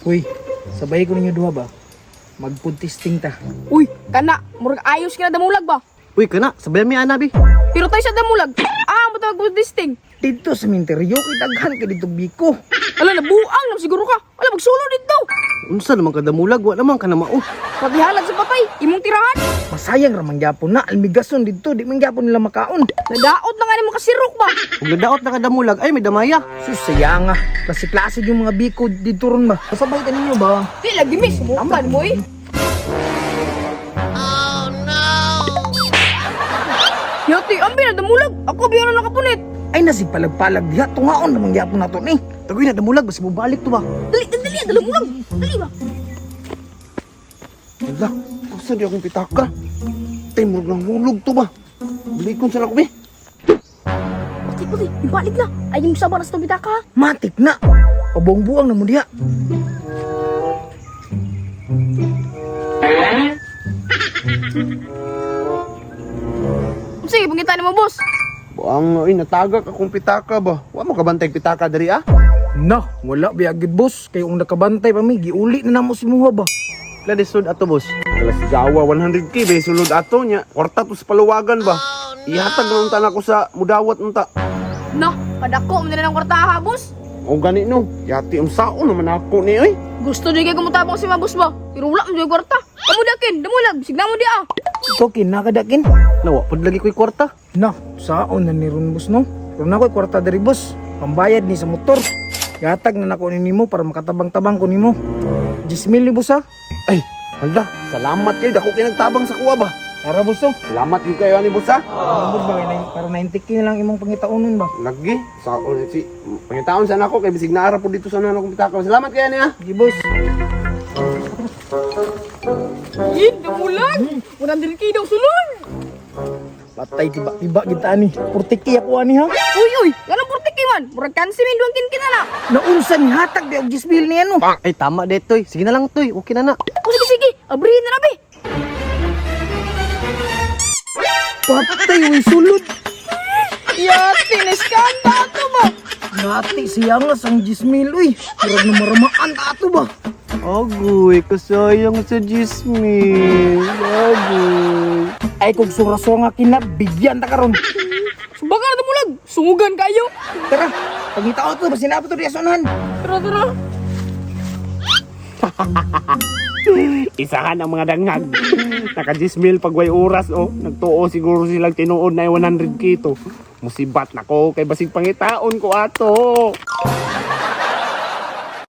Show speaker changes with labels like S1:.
S1: Uy, sabay ko ninyo duha ba? Mag-food testing ta.
S2: Uy, kana, murag ayos ka na damulag ba?
S3: Uy, kana, sabayan mi ana bi.
S2: Pero tayo sa damulag, ah, mo tawag food testing.
S1: Dito sa minteryo, kay daghan kay dito biko.
S2: Ala, nabuang na siguro ka. Ala, magsulo dito.
S3: Unsa naman ka damulag, wa naman ka na mao.
S2: Patihalad sa patay, imong tirahan.
S1: Masayang ramang gyapon na, almigason dito, di man gyapon nila makaon.
S2: Nadaot na nga nimo kasirok ba?
S3: Ug nadaot na ka damulag, ay may damaya.
S1: Sus, sayanga. Klase-klase yung mga biko dito ron ba? Sabay ka ninyo ba?
S2: Di lagi miss, sumukan mo eh. Oh no! Yati, ambi na damulag. Ako biya na nakapunit.
S1: Ay nasi palag-palag diha, tungaon namang gyapon nato ni.
S3: Tagoy na damulag, basi mobalik to ba.
S2: Dali, dali, dali, damulag. Dali ba?
S4: Hala, asa di akong pitaka? Timur ng hulog to ba? Balikon sa ako, be.
S2: Pati, pati, ibalik na. Ay, yung saba na sa tubita ka.
S1: Matik na. Pabuang-buang na mo diha.
S2: Sige, pangita mo, boss.
S4: Buang, ay, natagak akong pitaka ba? Wa mo kabantay pitaka diri ah?
S1: Na, wala biyagid boss. Kay ung nakabantay pa mi, giuli na namo si muha ba?
S3: Pila lisod ato boss.
S4: Kala si Jawa, 100K be, sulod ato niya. Kwarta to sa paluwagan ba? Ihatag na unta na ako sa mudawat unta.
S2: No, padako mo na ng kwartaha, boss.
S4: O gani no, yati ang sao naman ako ni oy.
S2: Gusto niya kayo kumutabang si mga boss ba? Pero wala mo dyan kwarta. Kamu dakin, damulag, signa mo di ah.
S1: Tokin, nakadakin.
S3: Nawa pud lagi ko'y kwarta.
S1: Na, saon na ni ron boss no? Ron ako'y kwarta diri boss. Pambayad ni sa motor. Yatag na nako ni nimo para makatabang-tabang ko nimo. 10,000 ni boss ha.
S4: Ay, hala, salamat kayo. Dako kayo nagtabang sa kuwa ba?
S1: Tara boss oh.
S4: Salamat yun kayo ani boss ha.
S1: Boss ba kay para 90K na lang imong pangitaunon ba?
S4: Lagi, sao na si pangitaon sana ako kay bisig naara po dito sa nana akong pitaka. Salamat kayo niya.
S1: Sige boss.
S2: Yin, damulag. 100K daw sulod.
S1: Patay tiba-tiba kita ani. 40K ako ani ha.
S2: Uy, uy, ganun 40K man. Murag kansi min, duwang kinkin na na.
S1: Naunsa ni hatag di og 10,000 ni ano.
S3: Ay tama detoy. Sige na lang toy, okay na na.
S2: O sige, sige, abrihin na na be.
S1: Patay uy sulod.
S2: Yati, naiskanda ato ba?
S1: Ngati siya nga sang 10,000 uy. Murag na maramaan ta ato ba?
S3: Agoy, kasayang sa jismil. Agoy.
S1: Ay kung sura-sunga kina bigyan ta karon.
S2: Subaga na damulag, sungugan kayo.
S1: Tara, pangitaon to basin na to diya sa unahan.
S2: Tara, tara.
S4: Isahan ang mga dangag. Naka 10 mil pag way oras oh. Nagtuo siguro silang tinuod na 100K to. Musibat nako kay basig pangitaon ko ato.